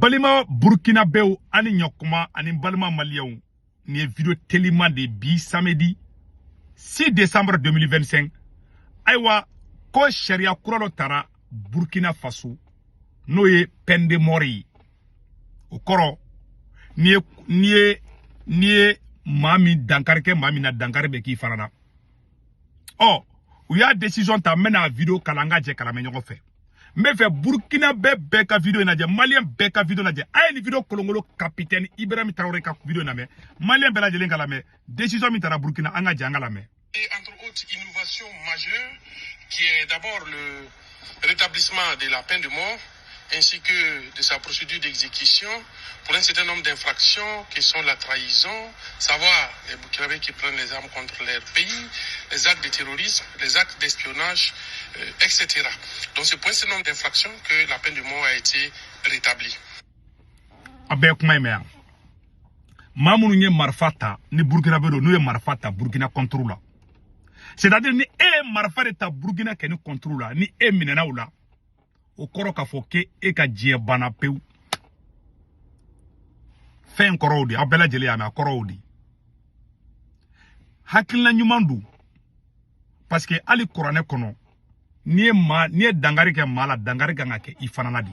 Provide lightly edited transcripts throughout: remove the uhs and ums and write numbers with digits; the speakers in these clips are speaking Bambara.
Balima burkinabɛw ani ɲɔkuma ani balima maliyɛnw, nin ye vidéo teliman de bi, samedi 6 décembre 2025. Ayiwa, ko sariya kura dɔ tara Burkina Faso, n'o ye peine de mort ye. O kɔrɔ, n'i ye maa min dankari kɛ maa min na, dankari bɛ k'i fana na. Ɔ, u y'a décision ta. N bɛna vidéo kalan, an ka jɛ kalan ɲɔgɔn fɛ. N bɛ fɛ Burkina bɛɛ bɛɛ ka vidéo lajɛ, maliyɛn bɛɛ ka vidéo lajɛ. A ye nin vidéo kolongolo, capitaine Ibrahim Traoré ka vidéo lamɛn, maliyɛn bɛɛ lajɛlen ka lamɛn. Décision min tara Burkina, an ka jɛ an ka lamɛn. Et entre autres innovations majeures, qui est d'abord le rétablissement de la peine de mort, ainsi que de sa procédure d'exécution pour un certain nombre d'infractions qui sont la trahison, savoir les Burkinabés qui prennent les armes contre leur pays, les actes de terrorisme, les actes d'espionnage, etc. Donc c'est pour un certain nombre d'infractions que la peine de mort a été rétablie. A bɛɛ kuma in mɛn yan. Maa minnu ye marifa ta ni Burkina bɛ don, n'u ye marifa ta Burkina contre la, c'est à dire ni e ye marifa de ta Burkina kɛ ni contre la, ni e minɛna o la, o kɔrɔ k'a fɔ k'e ka diɲɛ banna pewu. Fɛn kɔrɔw de, aw bɛɛ lajɛlen y'a mɛn, a kɔrɔw de. Hakilina ɲuman don, parce que hali kuranɛ kɔnɔ, n'i ye dankari kɛ maa la, dankari kan ka kɛ i fana la de.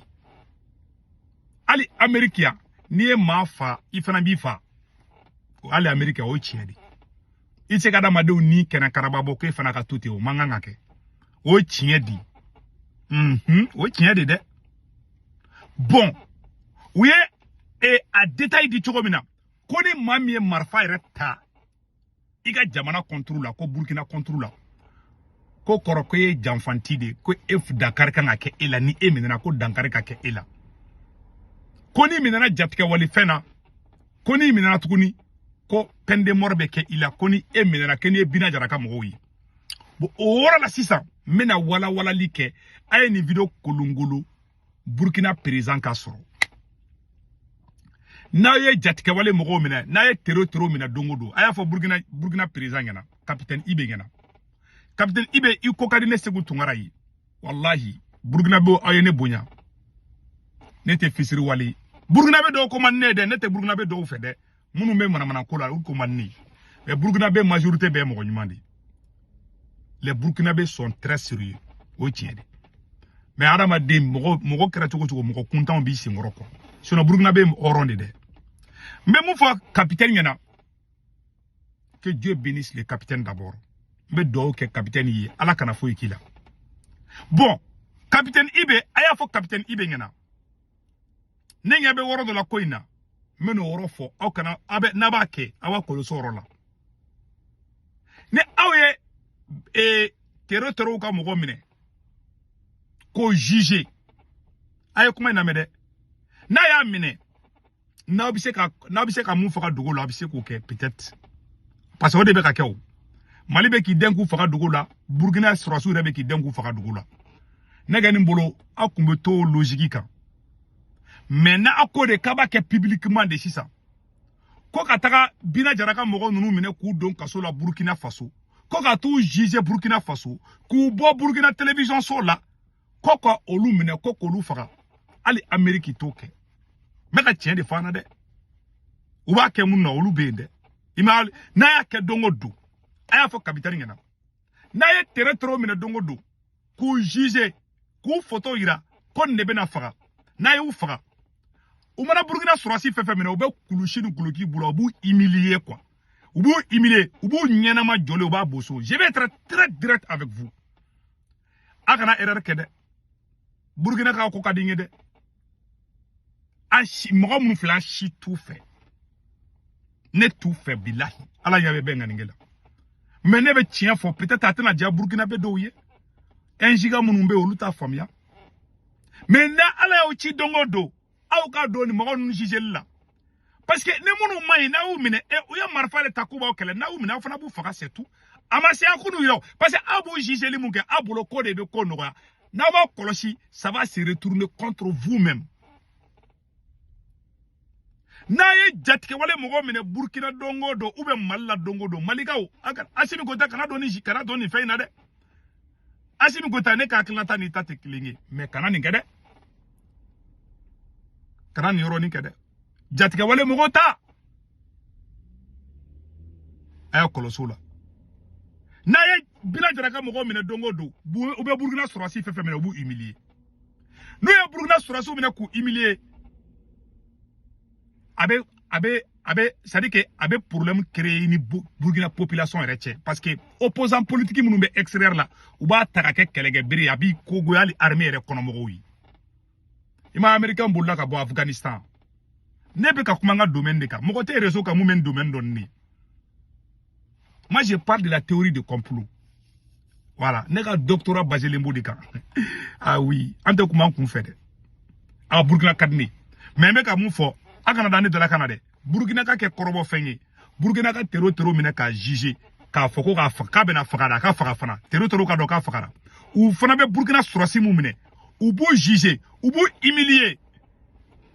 Hali Ameriki yan, n'i ye maa fa, i fana b'i fa. Hali Ameriki, o ye tiɲɛ de. I tɛ se ka adamadenw ni kɛnɛ karaba bɔ k'e fana ka to ten, o man kan ka kɛ. O ye tiɲɛ di, o ye tiɲɛ de dɛ. Bon, u ye a détail di cogo min na, ko ni maa min ye marifa yɛrɛ ta i ka jamana contre la, ko Burkina contre la, ko kɔrɔ ko e ye janfanti de, ko e dankari kan ka kɛ e la. Ni e minɛna, ko dankari ka kɛ e la. Ko n'i minɛna jatigɛ walifɛn na, ko n'i minɛna tuguni, ko peine de mort bɛ kɛ i la. Ko ni e minɛna, ko n'i ye Bina Jara ka mɔgɔw ye. Bon, o yɔrɔ la sisan, n bɛna walawalali kɛ. A ye nin vidéo kolongolo, Burkina président ka sɔrɔ. N'aw ye jatigɛwale mɔgɔw minɛ, n'a ye terro terro minɛ don o don, a y'a fɔ Burkina président ɲɛna, capitaine Ibe ɲɛna. Capitaine Ibe, i ko ka di ne Segu Tunkara ye. Walahi, Burkina bɛ, aw ye ne bonya. Ne tɛ fisiri wale. Burkina bɛ dɔw ko man di ne ye dɛ. Ne tɛ Burkina bɛ dɔw fɛ dɛ. Minnu bɛ manamana ko la, olu ko man di ne ye. Mais Burkina bɛ majorité bɛɛ mɔgɔ ɲuman de. Les Burkinabés sont très sérieux, o ye tiɲɛ de. Mais hadamaden, mɔgɔ mɔgɔ kɛra cogo cogo, mɔgɔ kuntanw b'i senkɔrɔ quoi. Sinon Burkina bɛ hɔrɔn de dɛ. N bɛ mun fɔ capitaine ɲɛna? Que Dieu bénisse le capitaine d'abord. N bɛ dugawu kɛ capitaine ye, Ala kana foyi k'i la. Bon, capitaine Ibe, a y'a fɔ capitaine Ibe ɲɛna, ne ɲɛ bɛ yɔrɔ dɔ la ko in na, n bɛ n'o yɔrɔ fɔ aw kana. Aw bɛ n'a b'a kɛ, aw b'a kɔlɔsi o yɔrɔ la. Ni aw ye terro terrow ka mɔgɔ minɛ k'o juger, a ye kuma in lamɛn dɛ. N'a y'a minɛ, n'aw bɛ se ka mun faga dogo la, aw bɛ se k'o kɛ peut-être, parce que o de bɛ ka kɛ. O Mali bɛ k'i den k'u faga dogo la, Burukina sɔrɔsiw yɛrɛ bɛ k'i den k'u faga dogo la. Ne kɛ nin bolo, aw kun bɛ to logique kan. Mais n'a ko de k'a b'a kɛ publiquement de sisan, ko ka taga Bina Jara ka mɔgɔ ninnu minɛ k'u don kaso la Burukina Faso, ko ka t'u juger Burukina Faso, k'u bɔ Burukina télévision so la, ko ka olu minɛ, ko k'olu faga, hali Ameriki t'o kɛ. N bɛ ka tiɲɛ de fɔ an na dɛ. U b'a kɛ mun na, olu bɛ yen dɛ. I ma, n'a y'a kɛ don o don, a y'a fɔ capitaine ɲɛna, n'a ye terro terro minɛ don o don k'u juger, k'u photo yira ko nin de bɛna faga, n'a y'u faga, u mana Burukina sɔrɔsi fɛn fɛn minɛ, u bɛ kulusi ni guloki bolo, u b'u humilier quoi. U b'u humilier, u b'u ɲɛnama jɔlen, u b'a boso. Je vais être très direct avec vous. A kana erreur kɛ dɛ. Burukina ka ko ka di n ye dɛ. An si mɔgɔ minnu filɛ, an si t'u fɛ. Ne t'u fɛ, bilahi, Ala ɲɛ bɛ bɛɛ ŋaninkɛ la. Mais ne bɛ tiɲɛ fɔ. Peut-être a tɛna diya Burukina bɛ dɔw ye, 1 giga minnu bɛ yen, olu t'a faamuya. Mais ni Ala y'aw ci don o don, aw ka don nin mɔgɔ ninnu jugeli la, parce que ni minnu ma ɲi, n'a y'u minɛ, ɛ, u ye marifa de ta k'u b'aw kɛlɛ, n'a y'u minɛ, aw fana b'u faga, c'est tout. A ma se a k'u yira, parce que aw b'u jugeli mun kɛ, aw bolo ko de bɛ ko nɔgɔya. N'aw b'a kɔlɔsi, ça va se retourner contre vous-même. N'a ye jatigɛwale mɔgɔ minɛ Burukina don o don, ou bien Mali la don o don, Malikaw, Asimi Goyita kana don nin fɛn in na dɛ. Asimi Goyita, ne ka hakilinata n'i ta tɛ kelen ye, mais kana nin kɛ dɛ. Kana nin yɔrɔnin kɛ dɛ. Jatigɛwale mɔgɔw ta, a y'a kɔlɔsi o la. N'a ye Bina Jara ka mɔgɔw minɛ don o don, u bɛ Burukina sɔrɔsi fɛn fɛn minɛ, u b'u humilier. N'u ye Burukina sɔrɔsiw minɛ k'u humilier, a bɛ c'est à dire que a bɛ problème créer ni Burukina population yɛrɛ cɛ, parce que opposant politique minnu bɛ extérieur la, u b'a ta ka kɛ kɛlɛkɛ bere ye. A b'i kogoya hali armée yɛrɛ kɔnɔ mɔgɔw ye. I ma Américain bolila ka bɔ Afghanistan. Ne bɛ ka kuma n ka domaine de kan. Mɔgɔ tɛ réseau kan mun bɛ n domaine dɔn ne. Moi, je parle de la théorie de complot. Voilà, ne ka doctorat basé b'o de kan. Ah oui, an tɛ kuma an kun fɛ dɛ. A Burukina ka di ne ye, mais n bɛ ka mun fɔ, a kana da ne dala ka na dɛ. Burukina ka kɛ kɔrɔbɔ fɛn ye. Burukina ka terro terro minɛ k'a juger, k'a fɔ ko k'a faga, k'a bɛna faga de, a ka faga fana. Terro terro ka dɔn k'a fagara. U fana bɛ Burukina sɔrɔsi mun minɛ, u b'u juger, u b'u humilier.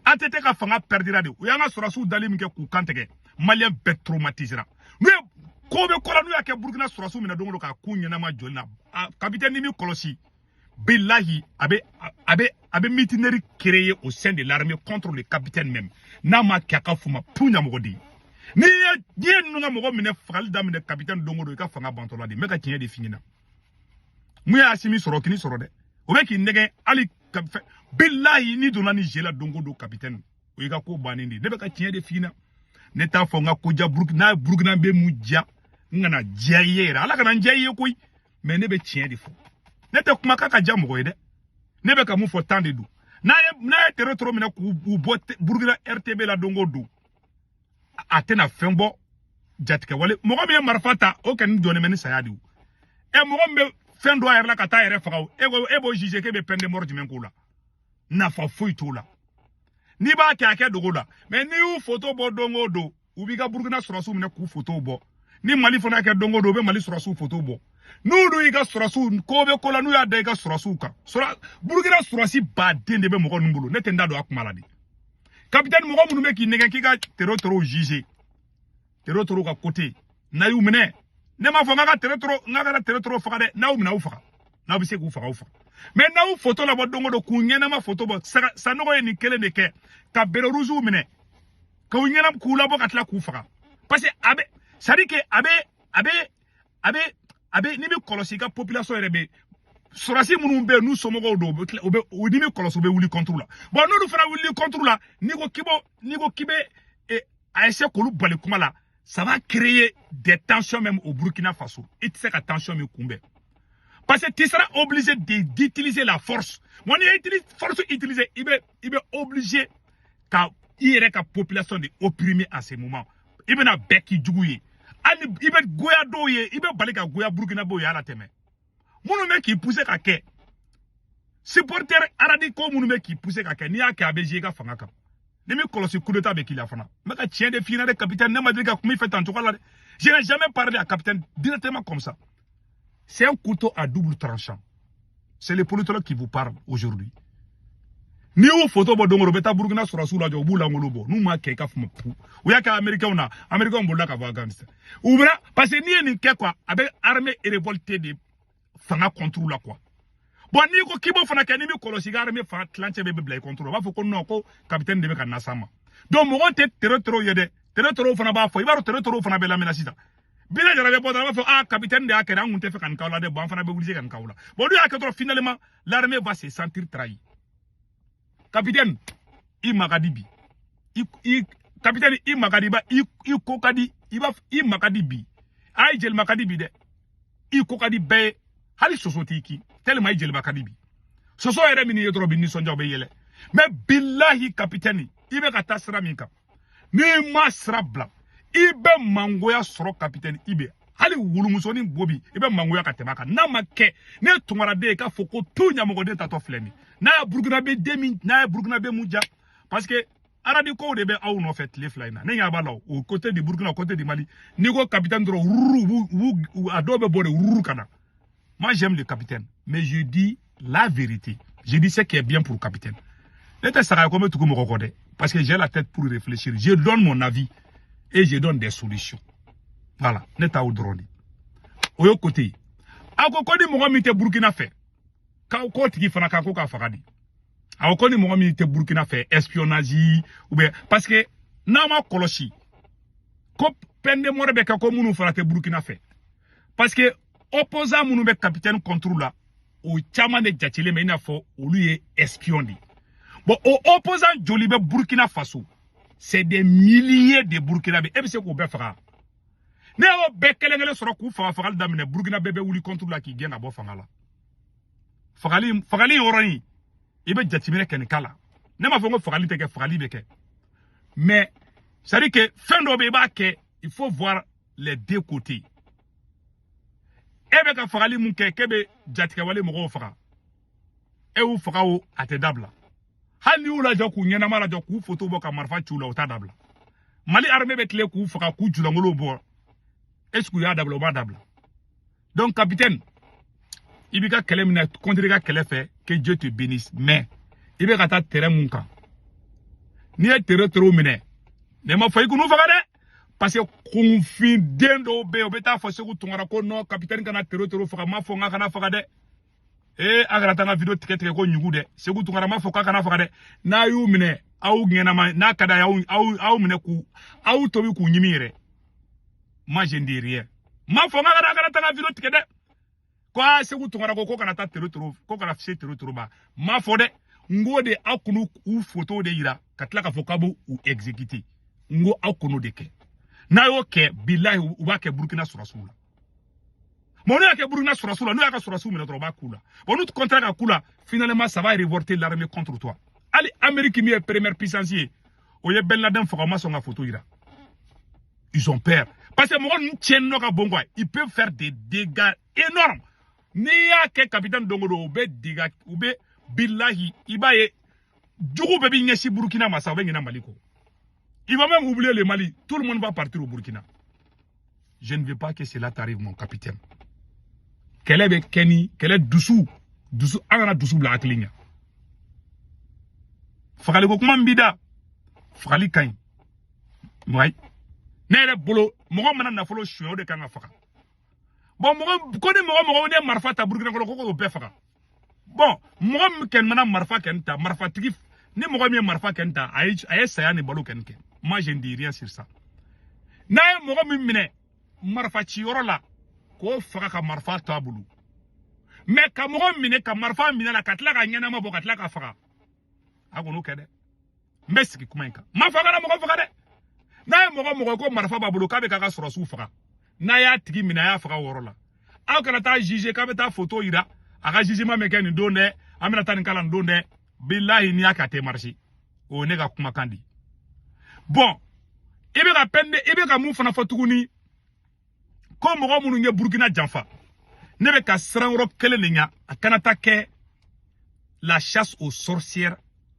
ATT ka fanga perdira de. U y'an ka sɔrɔsiw dali min kɛ k'u kan tigɛ, Malien bɛɛ traumatisera. N'u ye ko bɛ ko la, n'u y'a kɛ Burukina sɔrɔsiw minɛ don o don k'a k'u ɲɛnama joli la, a capitaine, ni mi kɔlɔsi, bilahi, a bɛ mutinerie créer au sein de l'armée contre le capitaine même. N'a ma kɛ, a ka f'u ma pu ɲamɔgɔden. N'i ye ninnu ka mɔgɔ minɛ, fagali daminɛ capitaine don o don, i ka fanga bantɔla de. N bɛ ka tiɲɛ de f'i ɲɛna. Mun ye Asimi sɔrɔ k'i sɔrɔ dɛ, o bɛ k'i nɛgɛn hali bilahi. N'i donna ni jeu la don o don, capitaine, o y'i ka ko bannen de ye. Ne bɛ ka tiɲɛ de f'i ɲɛna. Ne t'a fɔ n ka ko ja Burukina n'a ye Burukina bɛ mun diya, n kana diya i ye yɛrɛ. Ala kana n diya i ye koyi, mais ne bɛ tiɲɛ de fɔ. Ne tɛ kuma k'a ka diya mɔgɔ ye dɛ. Ne bɛ ka mun fɔ tan de don. N'a ye terro terro minɛ k'u bɔ Burukina RTB la don o don, a tɛna fɛn bɔ. Jatigɛwale mɔgɔ min ye marifa ta, o kɔni jɔnnen bɛ ni saya de ye. Ɛ, mɔgɔ min bɛ fɛn don a yɛrɛ la ka taa a yɛrɛ faga, o e ko e b'o juger k'e bɛ peine de mort jumɛn k'o la? Nafa foyi t'o la. N'i b'a kɛ, a kɛ dogo la. Mais n'i y'u photo bɔ don o don, u b'i ka Burukina sɔrɔsiw minɛ k'u photo bɔ. Ni Mali fana kɛ don o don, u bɛ Mali sɔrɔsiw photo bɔ. N'olu y'i ka sɔrɔsiw ko bɛ ko la, n'u y'a da i ka sɔrɔsiw kan, sɔrɔ Burukina sɔrɔsi baden de bɛ mɔgɔ ninnu bolo. Ne tɛ n da don a kuma la de. Capitaine, mɔgɔ minnu bɛ k'i nɛgɛn k'i ka terro terro juger, terro terro ka côté, n'a y'u minɛ, ne m'a fɔ n ka terro terro, n ka terro terro faga dɛ. N'aw minɛ, aw faga. N'aw bɛ se k'u faga, aw faga. Mais n'aw photo labɔ don o don, k'u ɲɛnama photo bɔ, Sanogo ye nin kelen de kɛ ka béret rouge minɛ k'u ɲɛna k'u labɔ ka tila k'u faga, parce que a bɛ, c'est à dire que a bɛ n'i bɛ kɔlɔsi i ka population yɛrɛ bɛ sɔrɔsi minnu bɛ yen, n'u somɔgɔw don, u bɛ tila u bɛ n'i bɛ kɔlɔsi, u bɛ wuli contre la. Bon, n'olu fana wuli contre la, n'i ko k'i bɛ a essayer k'olu bali kuma la, ça va créer des tensions même au Burkina Faso. I tɛ se ka tension min kunbɛn, parce que tu seras obligé d'utiliser la force. Bon, n'i ye force utiliser, i bɛ obligé ka i yɛrɛ ka population de opprimer à ce moment. I bɛna bɛɛ k'i jugu ye. Hali i bɛ goya dɔw ye, i bɛ bali ka goya Burukinabew ye. Ala tɛmɛ minnu bɛ k'i pousser ka kɛ supporter radicaux, minnu bɛ k'i pousser ka kɛ, n'i y'a kɛ, a bɛ jouer i ka fanga kan. Ni min kɔlɔsi, coup d'état bɛ k'i la fana. N bɛ ka tiɲɛ de f'i ɲɛna dɛ, capitaine. Ne ma deli ka kuma i fɛ tan cogo la dɛ. Je n'ai jamais parlé à capitaine directement comme ça. C'est un couteau à double tranchant. C'est les politologues qui vous parlent aujourd'hui. N'i y'u photo bɔ don o don, u bɛ taa Burukina sɔrɔsiw lajɔ, u b'u langolo bɔ. N'u m'a kɛ, i ka fama pu. U y'a kɛ Américains na, Américains bolila ka bɔ Afghanistan. U bɛna, parce que n'i ye nin kɛ quoi, a bɛ armée révoltée de fanga contre la quoi. Bon, n'i ko k'i b'o fana kɛ, n'i bɛ kɔlɔsi, i ka armée fanga tilancɛ bɛɛ bɛ bila i contre la. U b'a fɔ ko non, ko capitaine de bɛ ka na s'a ma. Donc mɔgɔw tɛ terro terro ye dɛ. Terro terro fana b'a fɔ, i b'a dɔn, terro terro fana bɛ lamɛnna sisan. Bina Jara bɛ bɔ dɔrɔn, a b'a fɔ: ah, capitaine de y'a kɛ dɛ, an kun tɛ fɛ ka nin k'aw la dɛ. Bon, an fana bɛ wuli ka nin k'aw la. Bon, n'u y'a kɛ dɔrɔn, finalement l'armée va se sentir trahi. Capitaine, i ma ka di bi. I capitaine, i ma ka di, i ko ka di, i b'a i ma ka di bi. A ye jeliba ka di bi dɛ. I ko ka di bɛɛ ye. Hali soso t'i kin tellement i jeliba ka di bi. Soso yɛrɛ min ye dɔrɔn, bi nisɔndiya, o bɛ yɛlɛ. Mais bilahi, capitaine, i bɛ ka taa sira min kan, n'i ma sira bila, i bɛ mangoya sɔrɔ. Capitaine, i bɛ hali wulumusonin bo bi, i bɛ mangoya ka tɛmɛ a kan. N'a ma kɛ ne ye tunkaraden ye k'a fɔ ko tu ɲamɔgɔden tatɔ filɛ nin, n'a ye Burukinabe den min, n'a ye Burukinabe mun ja, parce que radicaux de bɛ aw nɔfɛ tile 2 in na. Ne ɲɛ b'a la au côté du Burkina, au côté du Mali. N'i ko capitaine dɔrɔn, wururu, u b'u a dɔw bɛ bɔ de wururu ka na. Moi, j'aime le capitaine, mais je dis la vérité, je dis ce qui est bien pour capitaine. Ne tɛ saga ye ko n bɛ tugu mɔgɔ kɔ dɛ, parce que j'ai la tête pour réfléchir. Je donne mon avis et je donne des solutions. Voilà, ne t'aw dɔrɔn de. O ye côté ye. A ko ko ni mɔgɔ min tɛ Burukina fɛ, k'o tigi fana kan ko k'a faga de. Awɔ, ko ni mɔgɔ min tɛ Burukina fɛ, espionnage ou bien, parce que n'a ma kɔlɔsi ko peine de mort bɛ kɛ, ko minnu fana tɛ Burukina fɛ, parce que opposant minnu bɛ capitaine contre la, o caman de jatelen bɛ i n'a fɔ olu ye espion de ye. Bon, o opposant joli bɛ Burukina Faso? C'est des milliers de Burkinabé. E bɛ se k'o bɛɛ faga? Ne y'o bɛɛ kelen kelen sɔrɔ k'u faga, fagali daminɛ, Burukina bɛɛ bɛ wuli contre la k'i gɛn ka bɔ fanga la. Fagali, fagali yɔrɔnin, i bɛ jateminɛ kɛ nin k'a la. Ne m'a fɔ ko fagali tɛ kɛ, fagali bɛ kɛ, mais c'est à dire que fɛn dɔ bɛ yen, i b'a kɛ, il faut voir les deux côtés. E bɛ ka fagali mun kɛ, k'e bɛ jatigɛwale mɔgɔw faga, e y'u faga o, a tɛ dabila. Hali n'i y'u lajɔ k'u ɲɛnama lajɔ, k'u foto bɔ ka marifa ci u la, o t'a dabila. Mali armée bɛ tile k'u faga, k'u julankolow bɔ, est ce que u y'a dabila? U m'a dabila. Donc capitaine, i b'i ka kɛlɛ minɛ contre i ka kɛlɛ fɛ, que Dieu te bénisse, mais i bɛ ka taa terrain mun kan, n'i ye terrain terreau minɛ, ne ma fɔ i k'u faga dɛ, parce que kunfinden dɔw bɛ yen, u bɛ taa fɔ Segu Tunkara ko non, capitaine kana terreau terreau faga. N m'a fɔ n k'a kana faga dɛ. Ee, a kana taa n ka vidéo tigɛ tigɛ ko ɲugu dɛ. Segu Tunkara m'a fɔ k'a kana faga dɛ. N'a y'u minɛ aw ɲɛnama, n'a ka d'a ye, aw minɛ k'u aw tobi k'u ɲimi yɛrɛ. Moi, je ne dis rien. N m'a fɔ n k'a kana taa n ka vidéo tigɛ dɛ, ko aa, Segu Tunkara ko kana taa terreau terreau, ko kana se terreau terreau ma. N m'a fɔ dɛ. N ko de, aw k'u u photo de yira ka tila k'a fɔ k'a b'u exécuter. N ko aw k'o de kɛ. N'a y'o kɛ, bilahi, u b'a kɛ Burukina sɔrɔsiw la. Bon, n'u y'a kɛ Burukina sɔrɔsiw la, n'u y'a ka sɔrɔsiw minɛ dɔrɔn, u b'a k'u la. Bon, n'u contraire ka k'u la, finalement ça va révolter l'armée contre toi. Hali Amérique min ye première puissance ye, o ye Ben Laden faga, o ma sɔn ka photo yira. Ils ont peur parce que mɔgɔ ninnu tiɲɛni nɔ ka bon quoi, ils peuvent faire des dégâts énormes. N'i y'a kɛ capitaine don o don, u bɛ dégâts, u bɛ, bilahi, i b'a ye jugu bɛɛ b'i ɲɛsin Burukina ma sa, u bɛ ɲinɛ Mali kɔ. Il va même oublier le Mali, tout le monde va partir au Burkina. Je ne veux pas que cela t'arrive, mon capitaine. Kɛlɛ bɛ kɛ ni kɛlɛ dusu dusu, an kana dusu bila hakili ɲɛ. Fagaliko kuma min b'i da, fagali ka ɲi wayi. Ne yɛrɛ bolo, mɔgɔ mana nafolo suɲɛ, o de kan ka faga. Bon, mɔgɔ ko ni mɔgɔ ne marifa ta Burukina kɔnɔ, ko k'o bɛɛ faga. Bon, mɔgɔ min kɛni mana marifa kɛni ta, marifatigi ni mɔgɔ min ye marifa kɛni ta, a ye saya ni balo kɛni kɛ. Moi, je ne dis rien sur ça. N'a ye mɔgɔ min minɛ marifa ciyɔrɔ la, k'o faga ka marifa to a bolo, mais ka mɔgɔ minɛ ka marifa minɛ la, ka tila ka ɲɛnama bɔ, ka tila ka faga, a kɔni kɛ dɛ. N bɛ sigi kuma in kan, n ma faga na mɔgɔ faga dɛ. N'a ye mɔgɔ ko marifa b'a bolo k'a bɛ k'a ka sɔrɔsiw faga, n'a y'a tigi minɛ, a y'a faga o yɔrɔ la. Aw kana taa juger k'a bɛ taa photo yira, a ka jugement bɛ kɛ nin don dɛ, an bɛna taa nin kala nin don dɛ. Bilahi, n'i y'a kɛ, a tɛ marcher. O ye ne ka kumakan di. Bon, i bɛ ka peine, i bɛ ka mun fana fɔ tuguni, ko mɔgɔ minnu ye Burukina janfa, ne bɛ ka siran yɔrɔ kelen de ɲa, a kana taa kɛ la chasse aux sorcières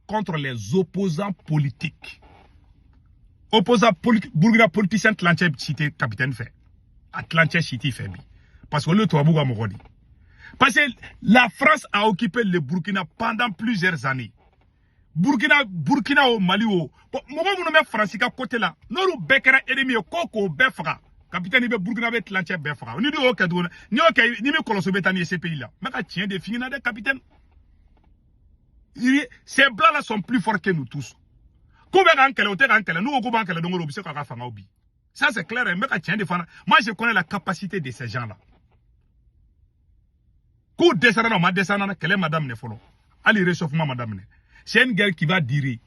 contre les opposants politiques. Opposants politique, Burukina politicien tilancɛ si tɛ capitaine fɛ, a tilancɛ si t'i fɛ bi, parce que olu ye tubabuw ka mɔgɔ de. Parce que la France a occupé le Burkina pendant plusieurs années. Burkina, Burkina o, Mali o, bon, mɔgɔ minnu bɛ Faransi ka côté la, n'olu bɛɛ kɛra ennemi ye, ko k'o bɛɛ faga, capitaine, bɛ Burkina bɛ tilancɛ bɛɛ faga. Ni y'o kɛ tuguni, n'i y'o kɛ, ni min kɔlɔsi bɛ taa n'i ye CPI la. N bɛ ka tiɲɛ de f'i ɲɛna dɛ, capitaine. Ces blancs là sont plus forts que nous tous. K'u bɛ k'an kɛlɛ, o tɛ k'an kɛlɛ. N'u ko k'u b'an kɛlɛ don o don, u bɛ se k'a ka fangaw bi. Ça, c'est clair, n bɛ ka tiɲɛ de fana. Moi, je connais la capacité de ces gens là. K'u dɛsɛra na, u ma dɛsɛ na, kɛlɛ ma daminɛ fɔlɔ, hali réchauffement ma daminɛ. C'est une guerre qui va durer,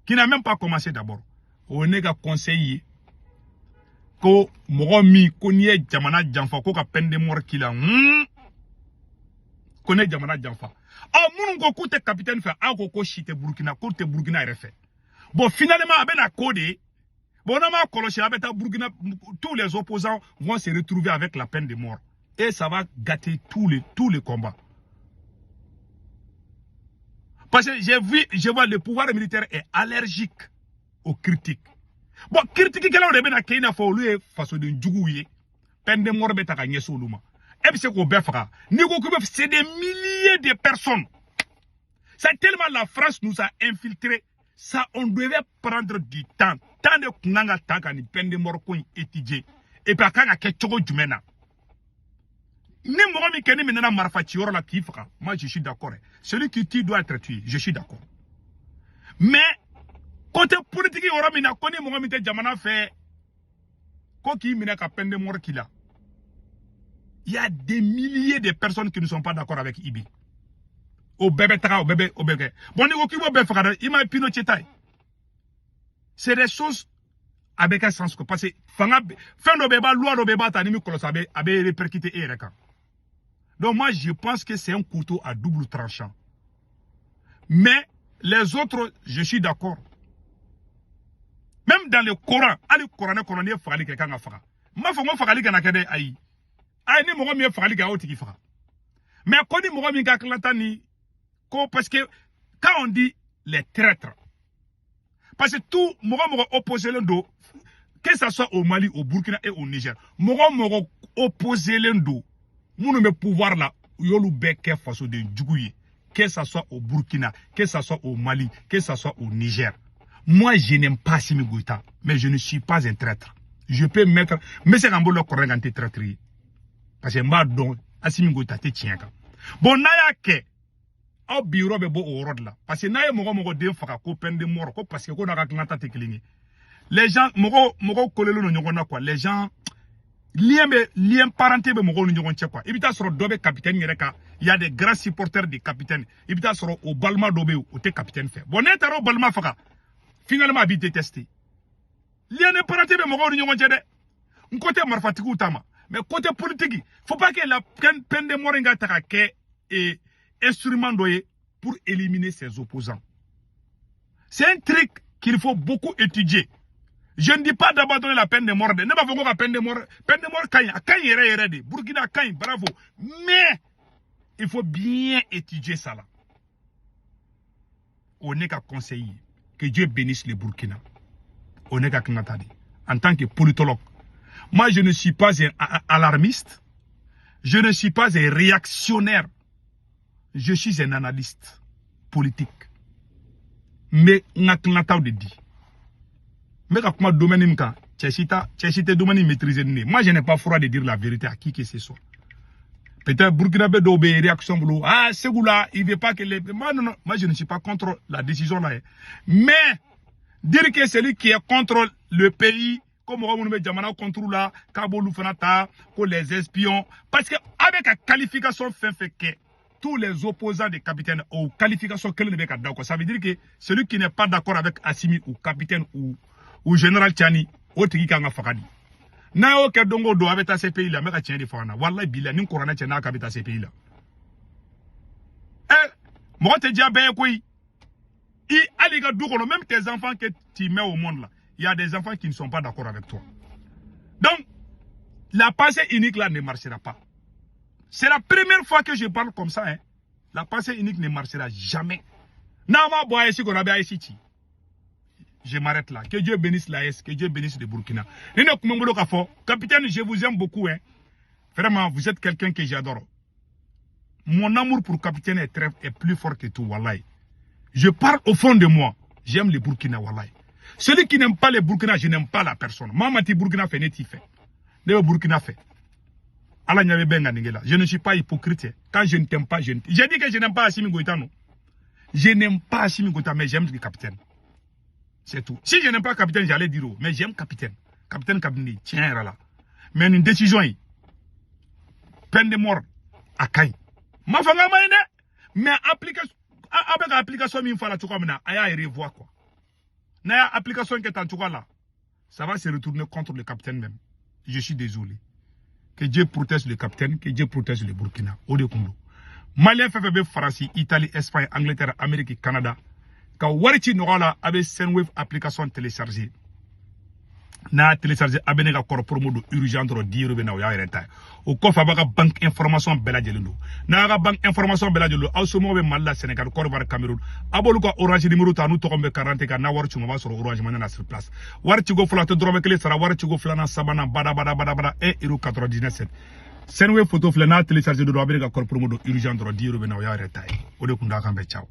qui n'a même pas commencé d'abord. O ye ne ka conseil ye, ko mɔgɔ min ko n'i ye jamana janfa, ko ka peine de mort k'i la, ko ne jamana janfa. Ɔ, minnu ko k'u tɛ capitaine fɛ, aw ko ko si tɛ Burukina, k'u tɛ Burukina yɛrɛ fɛ. Bon, finalement a bɛna ko de ye. Bon, n'an m'a kɔlɔsi, a bɛ taa Burukina, tous les opposants vont se retrouver avec la peine de mort et ça va gâter tous les combats. Parce que j'ai vu, je vois, le pouvoir militaire est allergique aux critiques. Bon, critique kɛlaw de bɛna kɛ i n'a fɔ olu ye fasoden juguw ye, peine de mort bɛ ta ka ɲɛsin olu ma. E bɛ se k'o bɛɛ faga? N'i ko k'i bɛ, c'est des milliers de personnes. C'est tellement la France nous a infiltrés. Ça, on devait prendre du temps. Temps de kun kan ka ta ka nin peine de mort ko in étudier. Et puis a kan ka kɛ cogo jumɛn na? Ni mɔgɔ min kɛ ni minɛna marifa ciyɔrɔ la k'i faga, moi je suis d'accord. Celui qui tue doit être tué, je suis d'accord. Mais côté politique yɔrɔ min na, ko ni mɔgɔ min tɛ jamana fɛ, ko k'i minɛ ka peine de mort k'i la, il y a des milliers de personnes qui ne sont pas d'accord avec IB. O bɛɛ bɛ taga, o bɛɛ bɛ o bɛɛ kɛ. Bon, n'i ko k'i b'o bɛɛ faga dɛ, i ma ye Pinochet ta ye. C'est des choses a bɛ kɛ sens ko, parce que fanga fɛn dɔ bɛ, i b'a loi dɔ bɛ, i b'a ta ni min kɔlɔsi, a bɛ répercuter e yɛrɛ kan. Donc moi je pense que c'est un couteau à double tranchant. Mais les autres, je suis d'accord. Même dans le Coran, hali kuranɛ kɔnɔ, n'i ye fagali kɛ, kan ka faga. N m'a fɔ n ko fagali kana kɛ dɛ, ayi. Ayi, ni mɔgɔ min ye fagali kɛ, a y'o tigi faga. Mais ko ni mɔgɔ min ka hakilinata ni ko, parce que quand on dit les traîtres, parce que tout mɔgɔ mɔgɔ opposé len don, que ça soit au Mali, au Burkina et au Niger, mɔgɔ mɔgɔ opposé len don minnu bɛ pouvoir la, u y'olu bɛɛ kɛ fasoden jugu ye, que ça soit au Burkina, que ça soit au Mali, que ça soit au Niger. Moi, je n'aime pas Assimi Goïta, mais je ne suis pas un traître. Je peux mettre, n bɛ se ka n bolo kɔrɔ kan, n tɛ traître ye, parce que n b'a dɔn Assimi Goïta tɛ tiɲɛ kan. Bon, n'a y'a kɛ, aw bi yɔrɔ bɛ bɔ o yɔrɔ de la, parce que n'a ye mɔgɔ mɔgɔ den faga ko peine de mort, ko parce que ko n'a ka hakilinata tɛ kelen ye, les gens, mɔgɔw mɔgɔw kolelen don ɲɔgɔn na quoi. Les gens, lien bɛ, lien parenté bɛ mɔgɔw ni ɲɔgɔn cɛ quoi. I bɛ taa sɔrɔ dɔ bɛ capitaine yɛrɛ kan, il y a des grands supporters de capitaine, i bɛ taa sɔrɔ o balima dɔ bɛ yen, o tɛ capitaine fɛ. Bon, n'e taara o balima faga, finalement a b'i détester. Lien de parenté bɛ mɔgɔw ni ɲɔgɔn cɛ dɛ. N ko tɛ marifatigiw ta ma, mais côté politique, faut pas que la peine de mort in ka ta ka kɛ instrument dɔ ye pour éliminer ses opposants. C'est un truc qu'il faut beaucoup étudier. Je ne dis pas d'abandonner la peine de mort. Ne b'a fɔ ko ka peine de mort, peine de mort ka ɲi, a ka ɲi yɛrɛ yɛrɛ de. Burkina ka ɲi, bravo. Mais il faut bien étudier ça là. O ne ka conseil ye. Que Dieu bénisse le Burkina. O ne ka hakilinata de. En tant que politologue, moi je ne suis pas un alarmiste, je ne suis pas un réactionnaire. Je suis un analyste politique. Mais n ka hakilinataw de di. N bɛ ka kuma domaine min kan, cɛ si ta, cɛ si tɛ domaine maîtriser ni ne ye. Moi je n'ai pas froid de dire la vérité à qui que ce soit. Peut-être Burkinabé dɔw bɛ réaction bolo, ah Segou là, il veut pas que les, moi non non, moi je ne suis pas contre la décision là. Mais dire que celui qui est contre le pays, ko mɔgɔ minnu bɛ jamana contre la, k'a b'olu fana ta ko les espions, parce que a bɛ ka qualification fɛn fɛn kɛ, tous les opposants des capitaines o qualification kelen de bɛ ka da o kan. Ça veut dire que celui qui n'est pas d'accord avec Assimi ou capitaine ou général Tiani, o tigi kan ka faga di. N'a y'o kɛ don o don, a bɛ taa CPI la. N bɛ ka tiɲɛ de fɔ an na, walayi bilahi, ni kuranɛ cɛ n'a ka bɛ taa CPI la. Ɛ, mɔgɔ tɛ diya bɛɛ ye koyi. I hali i ka du kɔnɔ, même tes enfants que tu mets au monde là, il y a des enfants qui ne sont pas d'accord avec toi. Donc la pensée unique là ne marchera pas. C'est la première fois que je parle comme ça, hein. La pensée unique ne marchera jamais. N'a ma bɔ AES kɔnɔ, a bɛ AES ci. Je m'arrête là. Que Dieu bénisse l'AES, que Dieu bénisse le Burkina. Ni ne kun bɛ n bolo k'a fɔ, capitaine, je vous aime beaucoup, hein. Vraiment, vous êtes quelqu'un que j'adore. Mon amour pour capitaine est plus fort que tout, wallahi. Je parle au fond de moi. J'aime le Burkina, wallahi. Celui qui n'aime pas le Burkina, je n'aime pas la personne. Maa ma ti Burkina fɛ, ne t'i fɛ. Ne bɛ Burkina fɛ. Ala ɲɛ bɛ bɛn ŋaniye la. Je ne suis pas hypocrite. Quand je ne t'aime pas, je ne... J'ai dit que je n'aime pas Assimi Goïta, non. Je n'aime pas Assimi Goïta, mais j'aime le capitaine. C'est tout. Si je n'aime pas capitaine, j'allais dire oh, mais j'aime capitaine. Capitaine Kabini, tiens là. Mais une décision, peine de mort, a ka ɲi. Ma fanga ma ɲi dɛ. Mais application, a bɛ ka application min fɔ a la cogoya min na, a y'a revoir quoi. N'a y'a application kɛ tan cogoya la, ça va se retourner contre le capitaine même. Je suis désolé. Que Dieu protège le capitaine, que Dieu protège le Burkina. O de kun don. Malien fɛn fɛn bɛ Faransi, Italie, Espagne, Angleterre, Amérique, Canada, ka wari ci nɔgɔya la, a bɛ Sendwave application télécharger. N'a y'a télécharger, a bɛ ne ka code promo don urgent dɔrɔn, 10 euros bɛ na, o y'a yɛrɛ ta ye. O kɔfɛ, a b'a ka banque information bɛɛ lajɛlen don. N'a y'a ka banque information bɛɛ lajɛlen don, aw somɔgɔw bɛ Mali la, Sénégal, Côte d'Ivoire, Cameroun, a b'olu ka Orange numéro ta, n'u tɔgɔ min bɛ carte kan, n'a wari ci, o b'a sɔrɔ Orange Money na sur place. Wari ciko fɔlɔ, a tɛ dɔrɔmɛ kelen sara. Wari ciko filanan, sabanan, bada bada bada bada, 1 euro 99. Sendwave photo filɛ, n'a télécharger don, a bɛ ne ka code promo don urgent dɔrɔn, 10 euros bɛ na, o y'a yɛrɛ ta ye. O de kun d'a kan bɛɛ. Ciao.